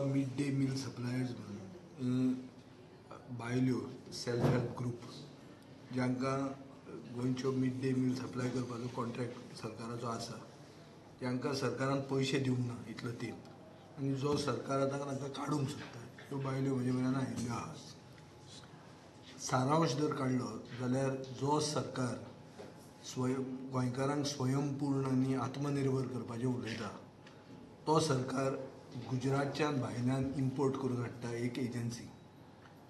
Mid day meal suppliers म्हणून बायल्यो self help group जांकां गोंयच्यो मिड डे मील सप्लाय करपाचो कॉन्ट्रॅक्ट सरकाराचो आसा, तांकां सरकारान पयशे दिवंक ना इतलो तेंप आनी जो सरकार आतां तांकां काडूंक सोदता, ह्यो बायल्यो म्हजे म्हऱ्यान आयिल्ल्यो आहा. सारांश जर काडलो जाल्यार जो सरकार स्वयं गोंयकारांक स्वयंपूर्ण आनी आत्मनिर्भर करपाचें उलयता तो सरकार गुजरातच्यान भायल्यान इम्पोर्ट करून हाडटा एक एजन्सी,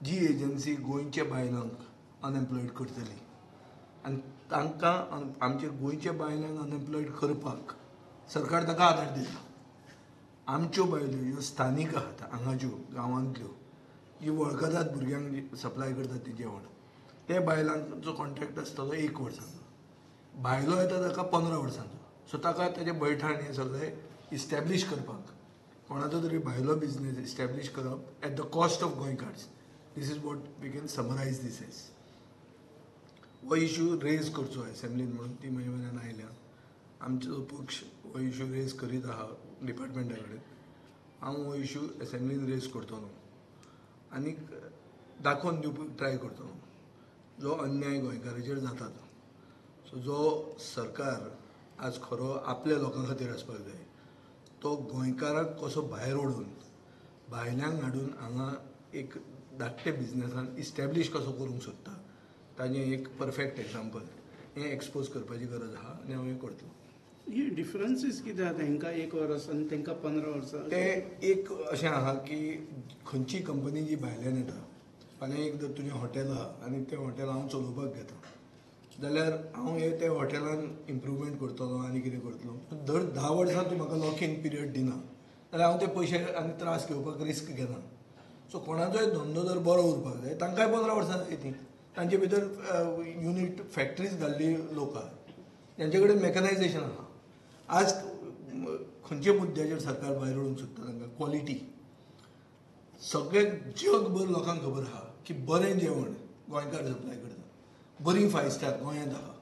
जी एजन्सी गोंयच्या बायलांक अनएम्प्लॉयड करतली आनी तांकां आमच्या गोंयच्या बायलांक अनएम्प्लॉयड करपाक सरकार ताका आदार दिता. आमच्यो बायल्यो ह्यो स्थानीक आहात हांगाच्यो गांवांतल्यो, जी वळखतात भुरग्यांक सप्लाय करतात ती जेवण, ते बायलांचो कॉन्ट्रॅक्ट आसता तो 1 वर्साचो, भायलो येता ताका 15 वर्सांचो. सो ताका ताजें बैठाण हें सगळें इस्टॅब्लीश करपाक कोणाचो तरी भायलो बिजनेस इस्टॅब्लीश करप at the cost of गोंयकार्स, this is what we can summarise this as. हो इशू रेज करचो एसेंब्लीन म्हणून ती म्हजे म्हऱ्यान आयल्या. आमचो पक्ष हो इशू रेज करीत आहा डिपार्टमेंटा कडेन. हांव हो इशू एसेंब्लीन रेज करतलो आनी दाखोवन दिवपाक ट्राय करतलो जो अन्याय गोंयकाराचेर जाता तो. सो जो सरकार आज खरो आपल्या लोकां खातीर आसपाक जाय तो गोंयकाराक कसो भायर ओडून भायल्यांक हाडून हांगा एक धाकटे बिजनेसान इस्टॅब्लीश कसो करूंक सोदता ताजें एक परफेक्ट एग्जाम्पल हें एक्सपोज करपाची गरज आहा आनी हांव हें करतलो. ही डिफरन्सीस कितें आहा? तांकां 1 वर्स आनी तांकां 15 वर्सां. तें एक अशें आहा की खंयची कंपनी जी भायल्यान येता, फाल्यां एक जर तुजें हॉटेल आहा आनी तें हॉटेल हांव चलोवपाक घेता जाल्यार हांव हे त्या हॉटेलान इम्प्रुवमेंट करतलो आनी कितें करतलो, दर 10 वर्सां तूं म्हाका लॉक इन पिरियड दिना जाल्यार हांव ते पयशे आनी त्रास घेवपाक रिस्क घेना. सो कोणाचोय धंदो जर बरो उरपाक जाय तांकांय 15 वर्सां जाय ती, तांचे भितर युनीट फॅक्ट्रीज घाल्ली लोक आहा तांचे कडेन मॅकनायजेशन आहा. आज खंयच्या मुद्द्याचेर सरकार भायर ओडूंक सोदता तांकां क्वॉलिटी. सगळे जगभर लोकांक खबर आहा की बरें जेवण गोंयकार सप्लाय करता, बरी 5 स्टार गोंयांत आहा,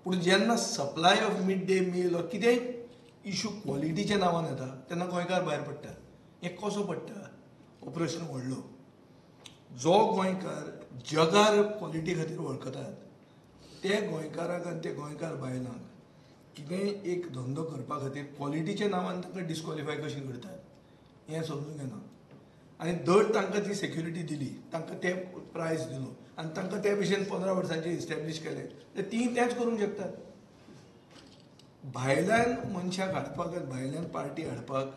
पूण जेन्ना supply of mid day meal वा कितेंय इशू क्वॉलिटीच्या नांवान येता तेन्ना गोंयकार भायर पडटा. हें कसो पडटा हो प्रश्न व्हडलो. जो गोंयकार जगार क्वॉलिटी खातीर वळखतात ते गोंयकाराक आनी ते गोंयकार बायलांक कितेंय एक धंदो करपा खातीर क्वॉलिटीच्या नांवान तांकां डिस्क्वॉलिफाय कशें करतात हें समजूंक येना. आनी धड तांकां ती सेक्युरिटी दिली, तांकां ते प्रायस दिलो आनी तांकां ते भशेन 15 वर्सांचे इस्टॅब्लीश केलें तर तीं तेंच करूंक शकतात. भायल्यान मनशाक हाडपाक, भायल्यान पार्टी हाडपाक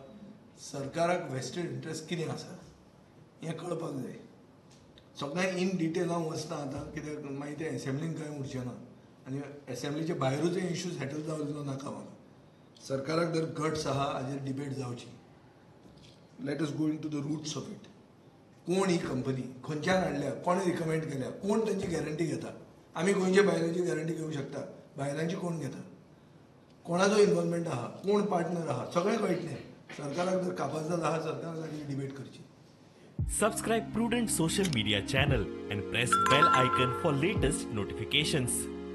सरकाराक वेस्टेड इंट्रस्ट कितें आसा हें कळपाक जाय. सगळें इन डिटेल हांव वचना आतां कित्याक मागीर तें एसेंब्लीन कांय उरचें ना आनी एसेंब्लीचे भायरूच हे इशू सेटल जावचो नाका म्हाका. सरकाराक जर गट्स आहा हाजेर डिबेट जावची. Let us go into the roots of it. कोण ही कंपनी खंयच्यान हाडल्या, कोणें रिकमेंड केल्या, कोण तांची गॅरंटी घेता? आमी गोंयच्या बायलांची गॅरंटी घेवंक शकता, बायलांची कोण घेता? कोणाचो इन्वॉल्वमेंट आहा, कोण पार्टनर आहा, सगळें कळटलें. सरकाराक जर कापाजाद आहा सरकाराक ताची डिबेट करची. Subscribe Prudent Social Media channel and press bell icon for latest notifications.